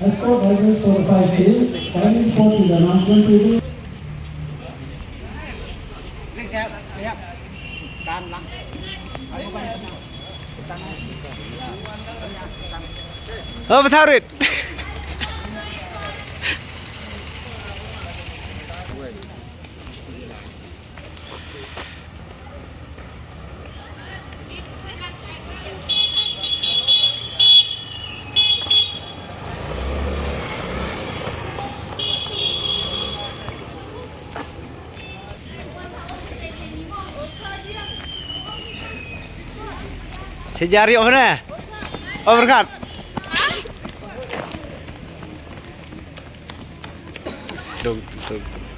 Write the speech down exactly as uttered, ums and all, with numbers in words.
Escort riders for the five K, timing for the announcement table. Oh, Batarit. Sejari mana? Overcut. Dong, dong.